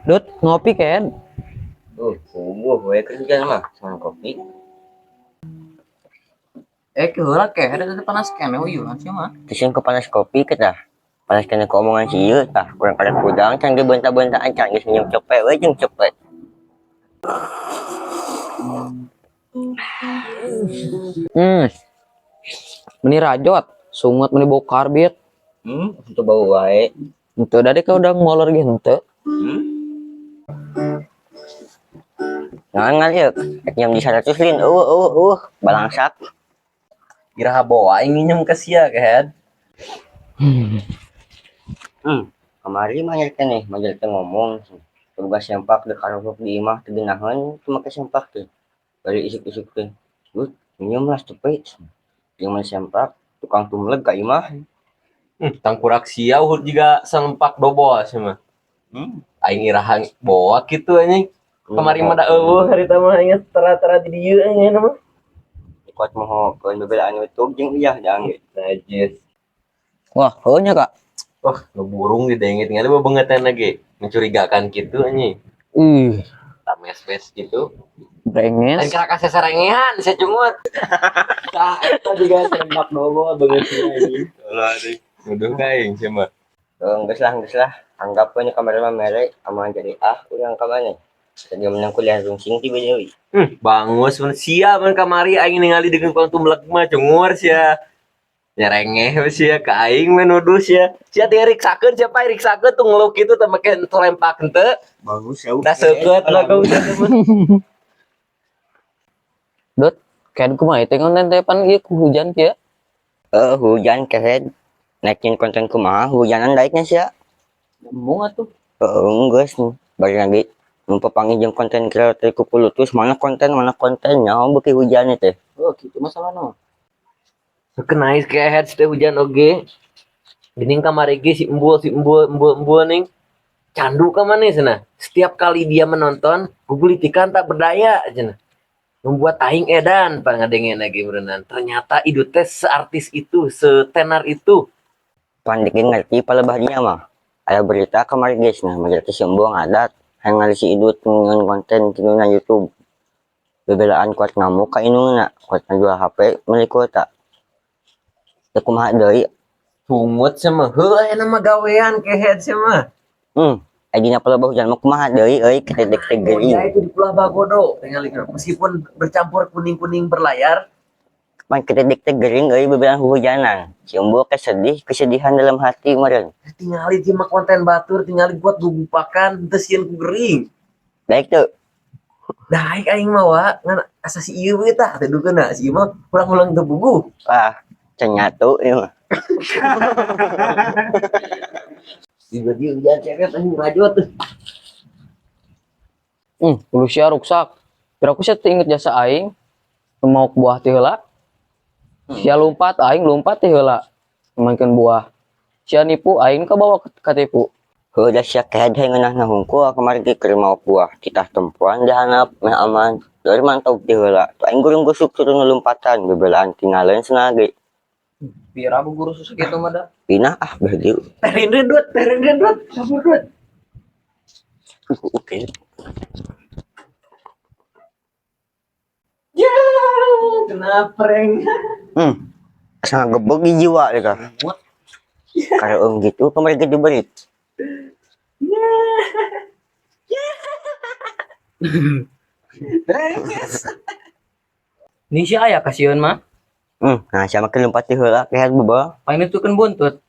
Dut, ngopi Ken. Subuh we kerja mah sama kopi. Eh, keheula ke, ada teh panas keneh uyuhan sih mah. Terus yang panas kopi kita. Panas kena ke omongan si ieu tah, kurang kada kudang can ge benta-bentaan can geus nyium cepet we jeung cepet. Hmm. Meni rajot, sungut meni bau karbit. Itu bau wae. Henteu da ka udah ngolor ge henteu. Nah, ngal ieu, rek nyium di 100 lin, eueuh eueuh eueuh, balangsak. Iraha bawa aing nginjem ke sia kehed. Kamari mah nya teh majer teh ngomong boga sempak deuk karokok di imah teu geunaheun teu make sempak teh. Bari isuk-isuk teh, "Gut, nyium lah cepet." Jeung mun sempak tukang tumleg ka imah. Tangkurak sia uhud jiga salempak dobol sia mah. Aing iraha bawa kitu anjing. Kamari mah da eueuh harita mah inget tara-tara di dieu anjing mah. Kuat moho keun bebelaan YouTube jeung uyah dang ge. Najis. Wah, heuh nya Kak. Wah, nu burung didenge tingali bebengetan ge. Mencurigakan kitu anjing. Ih, Tames-mes gitu. brenges. Lain kira kasesarengehan sia cungut. Tah eta juga serempak dobol beungeutna anjing. Ulah deui. Nuduh ka aing sia mah. Geus lah geus lah. Anggap we nya kamari mah mere aman jadi ah urang ka mana. Tadi menang kuliah rungsing ti deui. Bangus mun sia mun kamari aing ningali dengan kang tumlek mah cungur sia. Nyerengeh we sia ka aing we nuduh sia. Sia teh riksakeun sia pae riksakeun tuh ngeluh kitu teh make telempak henteu. Bagus ya. Da seukeut lah kau sia teh mah. Dut, Ken kumaha teh konten teh pan ieu ku hujan kieu. Heeh, hujan kehed. Naikin konten kumaha hujanan daeknya sia. Embung atuh. Heeh, geus bari lagi nu papanggih jeung konten kreator kukulutus mana konten nyaho beuki hujan teh. Oh, kitu masalahna mah. Seukeun nice kehed teh hujan oge. Geuning kamari ge si embul embul embul ning. Candu ka maneh cenah. Setiap kali dia menonton, gugulitikan tak berdaya cenah. Membuat aing edan pangadengena ge beureunan. Ternyata Idut teh seartis itu, setenar itu. Pan dikeun ngerti palebah dinya mah. Aya berita kamari geus nah majer teh si embung adat hayang ngali si Idut ngeun konten tina YouTube. Bebelaan kuat ngamuk ka indungna, kuat ngajual HP meuli kuota. Teu kumaha deui. Sungut sia mah, heuh aya mah gawean kehed sia mah. Aya dina palebah hujan mah kumaha deui euy ketedik teh gering. Ya itu di Pulau Bagodo tingali meskipun bercampur kuning-kuning berlayar. Pan ketedik teh gering euy bebelaan hujanan. Si embung ke sedih, kesedihan dalam hati meureun. Tingali dia mah konten batur, tingali buat gugupakan, teu sieun ku gering. Daek teu. Daek aing mah wa, ngan asa si ieu we tah teh dukeuna si ieu mah ulang-ulang teu puguh. Wah, can nyatu ieu mah. Tiba-tiba hujan ceret anjing rajot. Ulu sia ruksak. Piraku sia teu inget jasa aing. Nu maok buah ti heula. Sia lompat aing lompat ti heula. Maenkeun buah. Sia nipu aing kabawa katipu. Heuh da sia kehed hayang ngeunahna hungkul kamari ge keur maok buah titah tempoan di handap meh aman. Deur mantog ti heula. Tu aing gurung gusuk turun lompatan bebelaan tingaleun cenah ge. Pira bu guru susah kitu mah da. Pinah ah beh dieu. Terin dut, terin dut, sabar dut. Oke. Ya, kena prank. Asa ngagebeg di jiwa deh kah. Kareung gitu kamari ge diberi. Ni si aya kasieun mah. Nah sia mah keur lompat ti heula kehed bebel. Paling nutukeun buntut.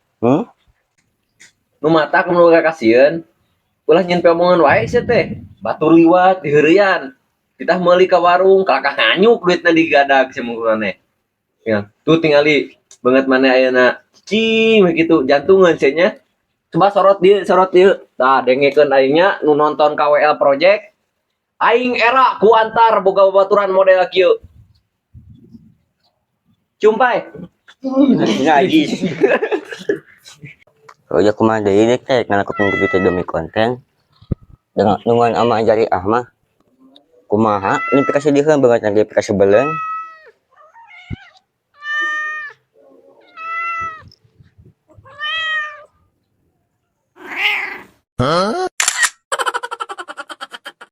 Nu mata kumaha nu kasieun. Ulah nyieun omongan wae sia teh. Batur liwat diheureuyan. Ditah meuli ka warung, kalakah nganyuk duitna digadag sia mah maneh. Ya, tuh tingali banget maneh ayeuna cing we kitu jantungeun sia nya. Coba sorot dieu, sorot dieu. Tah dengekeun aing nya nu nonton KWL Project. Aing era ku antar boga babaturan model kieu. Cumpai. Najis. Oh ya kumaha deui dek teh ngalakukeun kitu demi konten. Dengan nungguan ama jari ah mah. Kumaha ini pikasediheun banget lagi pikasebeleun. Huh?